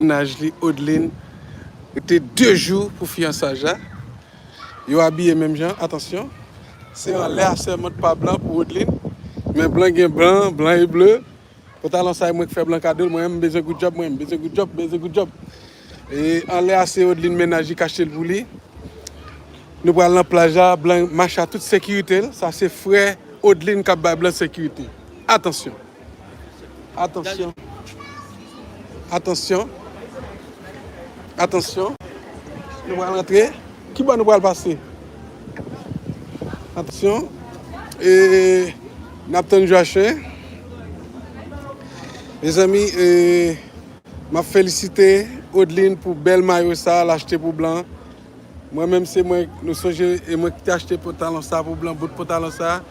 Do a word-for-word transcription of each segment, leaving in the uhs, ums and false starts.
mennaj li, Odlin, rete de jou pou fiyansaj la. Yo abiye menm jan, atansyon. Se anlè a sèmant pa Blan pou Odlin. Men Blan gen blan, blan e ble. Pantalon sa, e mwen k fè Blan kado l. Mwen menm, m bezwen good job, mwen menm, m bezwen good job, m bezwen good job. E anlè a, se Odlin mennaj li k achte l pou li. Nou pral nan plaj la, Blan mache a tout sekirite l. Sa se frè Odlin k ap bay Blan sekirite. Atansyon. Atansyon. Atansyon. Atansyon. Nou pral rantre. Ki bò nou pral pase? Atansyon. E n ap tann Joachim. Mezanmi, e, m ap felisite Odlin pou bèl mayo sa l achte pou Blan. Mwen menm se mwen, nou sonje, e mwen ki te achte pantalon sa pou Blan, bout pantalon sa.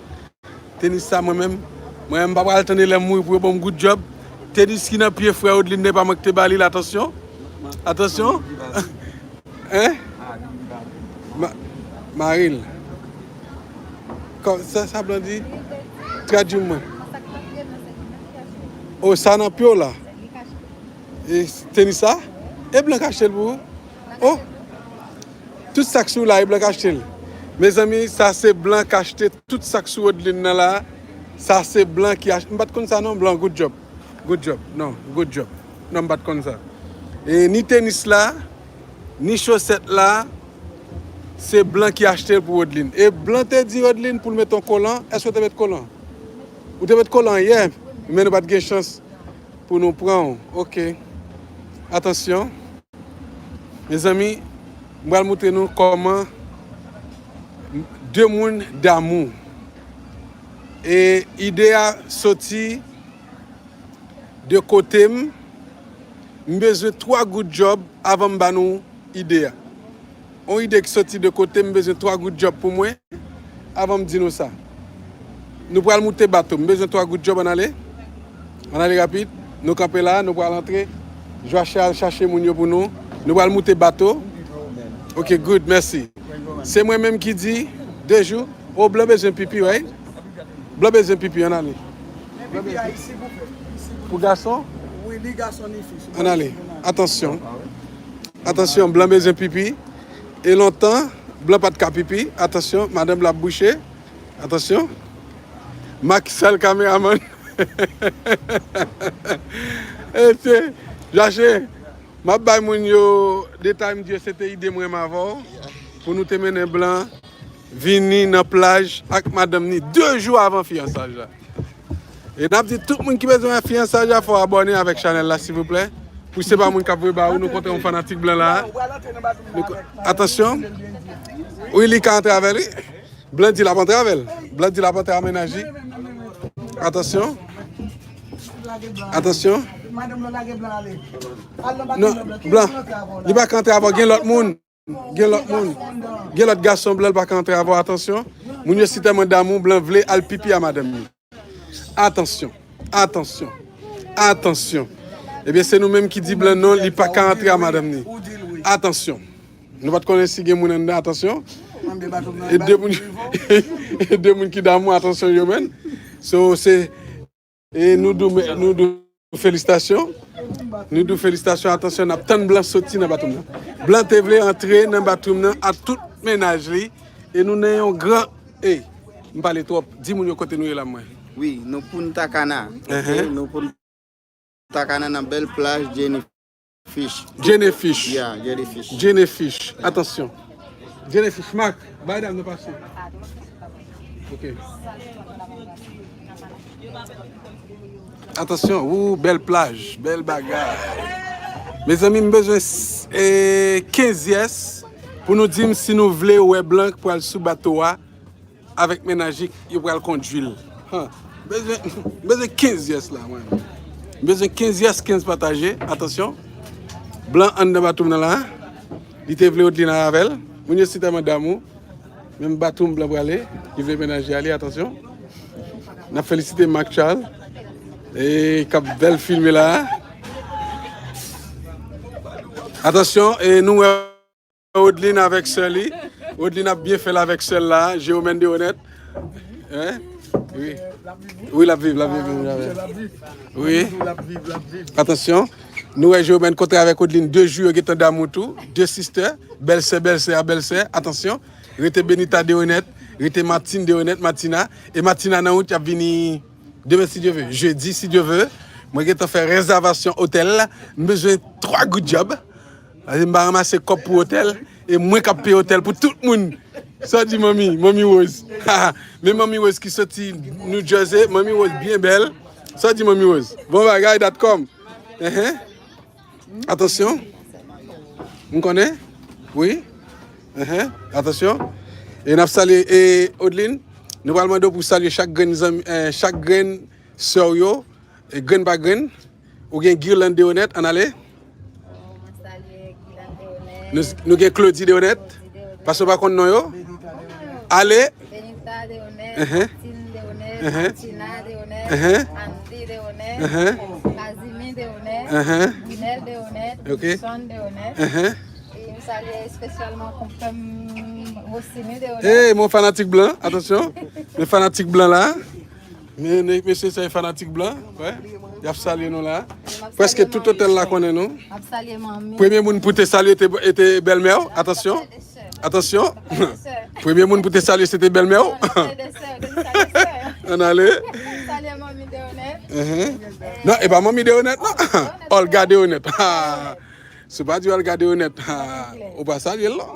Tenis sa mwen menm, mwen menm m pa pral tande lè m mouri pou yo ban m good job. Tenis ki nan pye frè Odlin, se pa mwen ki te ba li l, atansyon. Atansyon. Hein? Ma-, Maril. Kò, sa, sa Blan di? Tradui mwen. O, sa nan pye w la. E tenis sa? E Blan k achte l pou ou? O! Tout sa k sou la, e Blan k achte l. Mezanmi, sa se Blan k achte tout sa k sou Odlin nan la. Sa se Blan ki achte. M pa t konn sa non, Blan, good job. Good job. Non, good job. Non, m pa t konn sa. E ni tenis la, ni chosèt la, se Blan ki achte l pou Odlin. E Blan te di Odlin pou l met yon kolan. Èske w te met kolan? Ou te met kolan yè, men nou pa t gen chans pou nou pran w. Ok. Atansyon. Mezanmi, m pral montre nou kòman de moun damou. E ide a soti de kote m. M bezwen twa good job avan m ba nou ide a. Yon ide ki soti de kote m, bezwen twa good job pou mwen. Avan m di nou sa. Nou pral moute bato. M bezwen twa good job, ann ale. Ann ale rapid. Nou kanpe la, nou pral antre. Joachim al chache moun yo pou nou. Nou pral moute bato. Ok, good, mèsi. Se mwen menm ki di, de jou. O, Blan bezwen pipi, right? Blan bezwen pipi, ann ale. Pou gason? Ann ale. Atansyon. Atansyon, Blan bezwen pipi. E lontan, Blan pa t ka pipi. Atansyon, madanm la ap bouche. Atansyon. Mak sèl kameramann. E se, Jache, m ap bay moun yo detay, m di yo se te ide mwen menm avè w pou nou te mennen Blan vini nan plaj ak madanm ni de jou avan fiyansaj la. E n ap di tout moun ki bezwen wè fiyansaj la, fò abòne avèk chanèl la, silvouplè. Pou se pa moun k ap voye ba ou, nou kontre yon fanatik Blan la. Nou ko-, atansyon. Wi, li ka antre avè li. Blan di l ap antre avè l. Blan di l ap antre a mennaj li. Atansyon. Atansyon. Non, Blan. Li pa ka antre avè w. Gen lòt moun. Gen lòt moun. Gen lòt gason Blan, li pa ka antre avè w. Atansyon. Moun yo si tèlman damou, Blan vle al pipi a madanm li. Atansyon. Atansyon. Atansyon. Ebyen, se nou menm ki di Blan non, li pa ka antre a madanm ni. Atansyon. Nou pa t konnen si gen moun anndan, atansyon. E de moun, e de moun ki damou, atansyon yo menm. So, se, e nou di w, nou di w felisitasyon. Nou di w felisitasyon, atansyon, n ap tann Blan soti nan batwouv nan. Blan te vle antre nan batwouv nan a tout mennaj li. E nou nan yon gran, ey, m pale twòp. Di moun yo kote nou ye la, mwen. Wi, nou Punta Cana. Ok, nou Punta Cana nan bèl plaj Jellyfish. Jellyfish. Yeah, Jellyfish. Jellyfish. Atansyon. Jellyfish, Mark, bay dam nan pase. Ok. Atansyon, ou bèl plaj, bèl bagay. Mezanmi, m bezwen s-, e, kenz yes pou nou di m si nou vle wè Blan k pral sou bato a avèk mennaj li, yo pral kondwi l. Han. Bezwen, bezwen kenz yes la, mwen. Bezwen kenz yes, kenz pataje. Atansyon. Blan anndan batwouv nan la. Li te vle Odlina avè l. Moun yo si tèlman damou. Menm batwouv Blan prale. Li vle mennaj li ale. Atansyon. N ap felisite Marc Charles. E k ap bèl filme la. Atansyon. E nou wè Odlin avèk sè li. Odlin ap byen fè l avèk sè l la. Jeromène Deronette. Hein? Wi. Wi, l ap viv, l ap viv, l ap viv. Wi. Atansyon. Nou wè Jewomèn kontre avèk Odlin, de jou yo gentan damou tou, de sistè, bèlsè, bèlsè a bèlsè, atansyon, rete Benita Deronette, rete Martine Deronette, Martina, e Martina nan wout, y ap vini demen si Dye ve, jedi si Dye ve, mwen gentan fè rezèvasyon otèl, m bezwen twa goud djòb, paske m pa ranmase kòb pou otèl, e mwen k ap peye otèl pou tout moun. Sa w di manmi, manmi Rose? Men manmi Rose ki soti New Jersey, manmi Rose byen bèl. Sa w di manmi Rose? Bon bagay, dot com. Enhen. Atansyon. M konnen? Wi. Enhen. Atansyon. E n ap salye, e Odlin, nou pral mande w pou salye chak grenn zanmi, eh, chak grenn sè w yo, e grenn pa grenn. Ou gen Guirlande Deronette, ann ale. Mwen salye Guirlande Deronette. Nou, nou gen Claudie Deronette. Claudie Deronette. Paske w pa konn non yo. Ale. Benita Deronette, Martine Deronette, Martina Deronette, Andy Deronette, Casimir Deronette, Brunel Deronette, Wilson Deronette. E m salye espesyalman konpè m Rosini Deronette. Ey, mwen fanatik blan, atansyon. Men fanatik blan la. Men, men mesye sa e fanatik blan, wè. Y ap salye nou la. Prèske tout otèl la konnen nou. M ap salye manmi. Premye moun pou te salye te, te bèlmè w, atansyon. Atansyon. Premye moun pou te salye se te bèlmè w. Ann ale. Salye manmi Deronette. Enhen. Non, e pa manmi Deronette, non. Olga Deronette. Si w pa di Olga Deronette, ou pa salye l, non.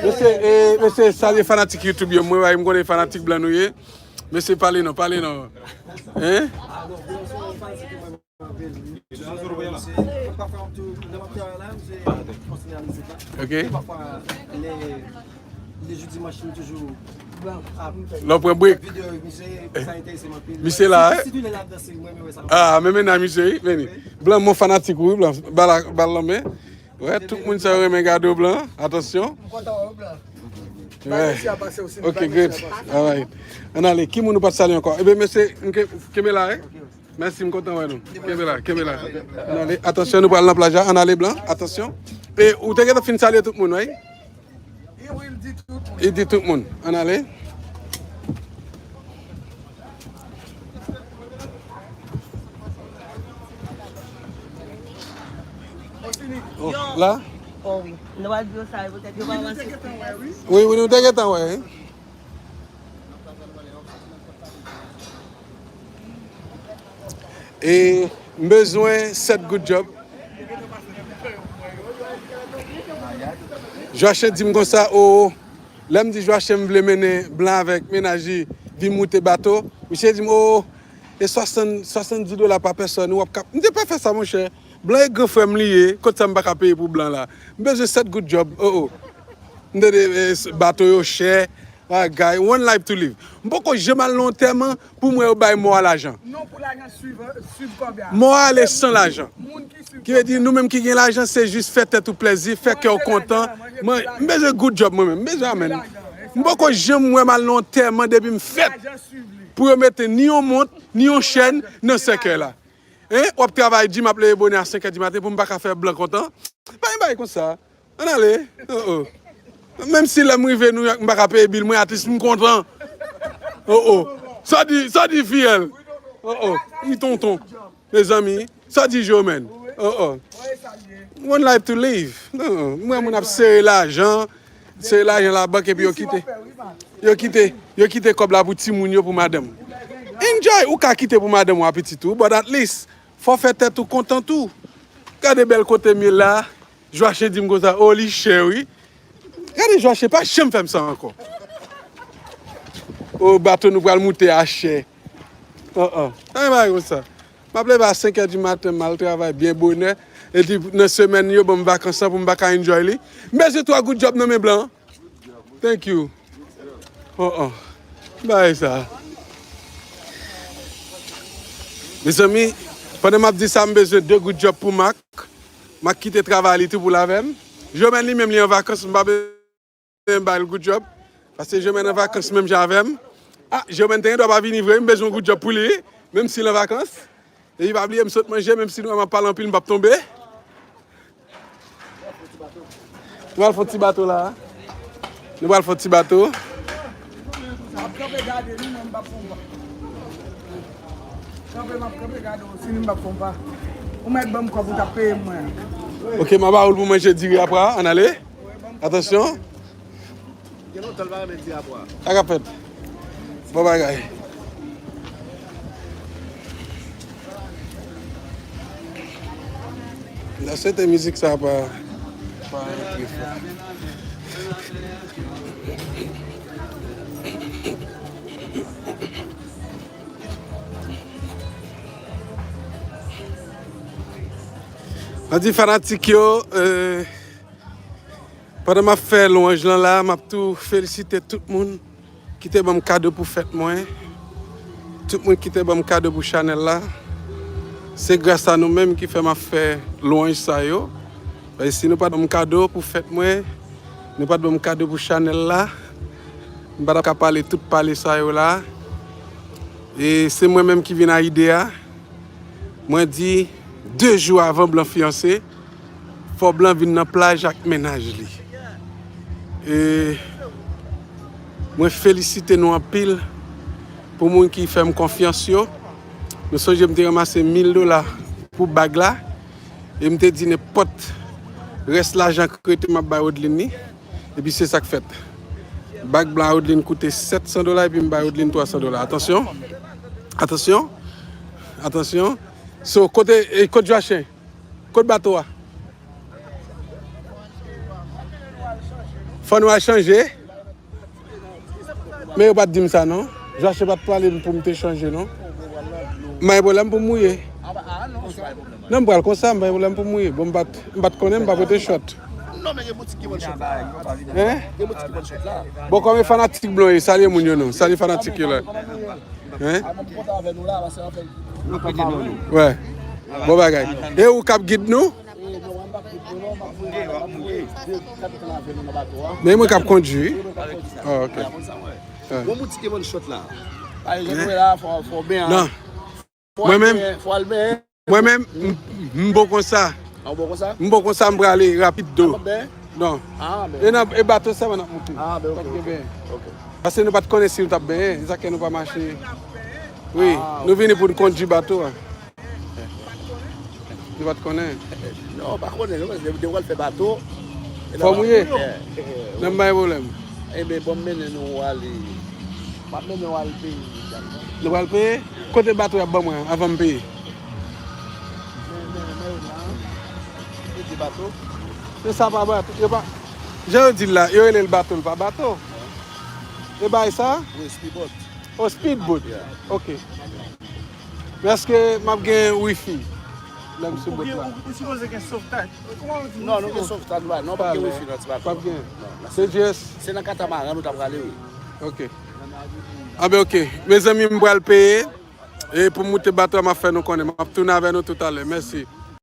Mesye, eh, mesye, salye fanatik YouTube yo. Mwen, m konnen fanatik blan nou ye. Mesye, pale non, pale non. Hein? Ok. Lè w pran break. Misye la, eh? Ah, men mennaj misye, wi, men li. Blan, mwen fanatik ou, wi, Blan. Bal la, bal la, men. Wè, tout moun sa yo renmen gade w, Blan. Atansyon. M kontan wè w, Blan. Wè. Ok, great. Alright. Ann ale. Ki moun nou pa t salye ankò? Ebyen, mesye, m ke-, kenbe la, eh? Mèsi, m kontan wè nou. Kenbe la, kenbe la. Ann ale. Atansyon, nou pral nan plaj la. Ann ale, Blan. Atansyon. E ou te gentan fin salye tout moun, wi? Li di tout moun. Ann ale. Oh, la? Oh, wi. Nou al di yo sa, e poutèt yo pa avanse. Wi, wi, nou te gentan wè, wi. E m bezwen sèt goud djòb. Joachim di m konsa, o, lè m di Joachim m vle mennen Blan avèk mennaj li vin moute bato, misye di m, o, e swasann, swasanndis dola pa pèsòn, w ap ka, m di pa fè sa, monchè. Blan e gran frè m li ye, kot sa m pa ka peye pou Blan la? M bezwen sèt goud djòb, o, o. M tande, eh, bato yo chè, bagay, one life to live. M poko janm al nan antèman pou m wè yo bay mò a lajan. Non pou lajan swiv, swiv kòb la. Mò a ale san lajan. Moun ki swiv kòb la. Ki vle di, nou menm ki gen lajan, se jis fè tèt ou plèzi, fè kè w kontan. Mwen, m bezwen goud djòb mwen menm, m bezwen amèn. M poko janm wè m al nan antèman depi m fèt. Pou yo mete ni yon mont, ni yon chèn nan sèkèy la. Hein? W ap travay di m ap leve bonè a senk è di maten pou m pa ka fè Blan kontan? Pa gen bagay konsa. Ann ale. Oh, oh. Menm si lè m rive Nouyòk, m pa ka peye bil mwen, at least m kontan. Oh, oh. Sa w di, sa w di, fiyèl? Oh, oh. Wi, tonton. Mezanmi, sa w di, Jomèn? Oh, oh. One life to live. Oh, oh. M wè moun ap sere lajan, sere lajan labank epi yo kite. Yo kite, yo kite kòb la pou timoun yo, pou madanm. Enjoy, ou ka kite pou madanm ou a pitit ou, but at least, fò w fè tèt ou kontan tou. Gade bèl kote m ye la. Joachim di m konsa, o, li chè, wi. Gade Joachim, pa janm fè m sa ankò. O, bato nou pral moute a chè. An, an. Anyen bagay konsa. M ap leve a senk è di maten, m al travay byen bonè. Epi nan semèn yo ban m vakans lan pou m pa ka enjoy li. M bezwen twa goud djòb nan men Blan. Thank you. Oh, oh. Bagay sa. Mezanmi, pandan m ap di sa, m bezwen de goud djòb pou Mak. Mak kite travay li tou pou l avè m. Jomèn li menm li an vakans, m pa bezwen bay l goud djòb. Paske Jomèn an vakans menm jan avè m. Ah, Jomèn te gen dwa pa vini vre, m bezwen goud djòb pou li, menm si l an vakans. Epi pa bliye, m sot manje, menm si nou wè m ap pale anpil, m p ap tonbe. Nou pral fè yon ti bato la. Nou pral fè yon ti bato. Ap kanpe gade nou, men m p ap fè yon pa. Kanpe, m ap kanpe, gade w, si m ap fè w pa. Ou mèt ban m kòb ou t ap peye mwen. Ok, m a ba ou l pou manje diri apre, ann ale. Atansyon. Gen lontan l pa renmen di apre. Sa k ap fèt? Bon bagay. N ap swete mizik sa pa, pa antre fò. Mwen di fanatik yo, euh, pandan m ap fè lwanj lan la, m ap tou felisite tout moun ki te ban m kado pou fèt mwen. Tout moun ki te ban m kado pou chanèl la. Se gras a nou menm ki fè m ap fè lwanj sa yo. Paske si nou pa t ban m kado pou fèt mwen, nou pa t ban m kado pou chanèl la, m pa t ap ka pale tout pale sa yo la. E se mwen menm ki vin a ide a. Mwen di, de jou avan blan fiyanse, fò blan vin nan plaj ak mennaj li. E mwen felisite nou anpil pou moun ki fè m konfyans yo. Nou sonje m te ranmase mil dola pou bag la. E m te di nenpòt rès lajan k rete m ap bay Odlin li. Epi se sa k fèt. Bag blan Odlin koute sèt san dola epi m bay Odlin twa san dola. Atansyon. Atansyon. Atansyon. So, kote, e, kot Jwachen? Kot bato a? Fò nou al chanje. Men yo pa t di m sa non. Jwachen pa t pale m pou m te chanje non. M pa gen pwoblèm pou m mouye. Non, m pral konsa, m pa gen pwoblèm pou m mouye. Bon, m pa t, m pa t konnen, m pa pote chòt. Non, men gen boutik ki vann chòt la. Hein? Gen boutik ki vann chòt la. Bon, kòm e fanatik blan yo, salye moun yo non. Salye fanatik yo la. Hein? Ah, mwen kontan avè nou la, paske anfen, nou kontan avè nou. Wè. Bon bagay. E ou k ap gid nou? Eh, non, mwen pa gid nou, non, mwen ap voye, mwen ap voye de kapitan avè nou nan bato a. Men mwen k ap kondui. Ah, ok. Wè. Bon, boutik ki vann chòt la. Pa egzanp, wè la, fò, fò ben. Non. Mwen menm, fò al ben. Mwen menm, m, m bon konsa. Ah, ou bon konsa? M bon konsa, m prale rapid do. Ah, ben. Non. Ah, ben. E nan, e bato sèlman n ap moute. Ah, ben, ok, ok. Pa t gen ben. Ok. Paske nou pa t konnen si nou t ap benyen, e sa k fè nou pa mache. Wi, ah, nou vini pou n kondui bato a. Nou pa t konnen. Non, pa konnen, non, paske depi w al fè bato, fò mouye. Nan bay pwoblèm. Ebyen, bon, m mennen nou ale. M ap mennen w al peye. Nou pral peye? Kote bato y ap ban mwen an, avan m peye? Men, men, men, yo la. Yo di bato. Se sa pa bato. Yo pa, jan yo di l la, yo rele l bato, l pa bato. E bay sa? Wi, speedboat. Oh, speedboat. Yeah. Ok. Men èske m ap gen wifi lè m sou bòt la? Ou, ou sipoze gen sovtaj. Kòman ou di? Non, nou gen sovtaj, nou pa, non, pa gen wifi nan ti bato. P ap gen. Non, se just, se nan katamaran nou ta prale, wi. Ok. Ah ben, ok. Mezanmi, m pral peye. E pou m moute bato a, m ap fè nou konnen. M ap tounen avè nou toutalè. Mèsi.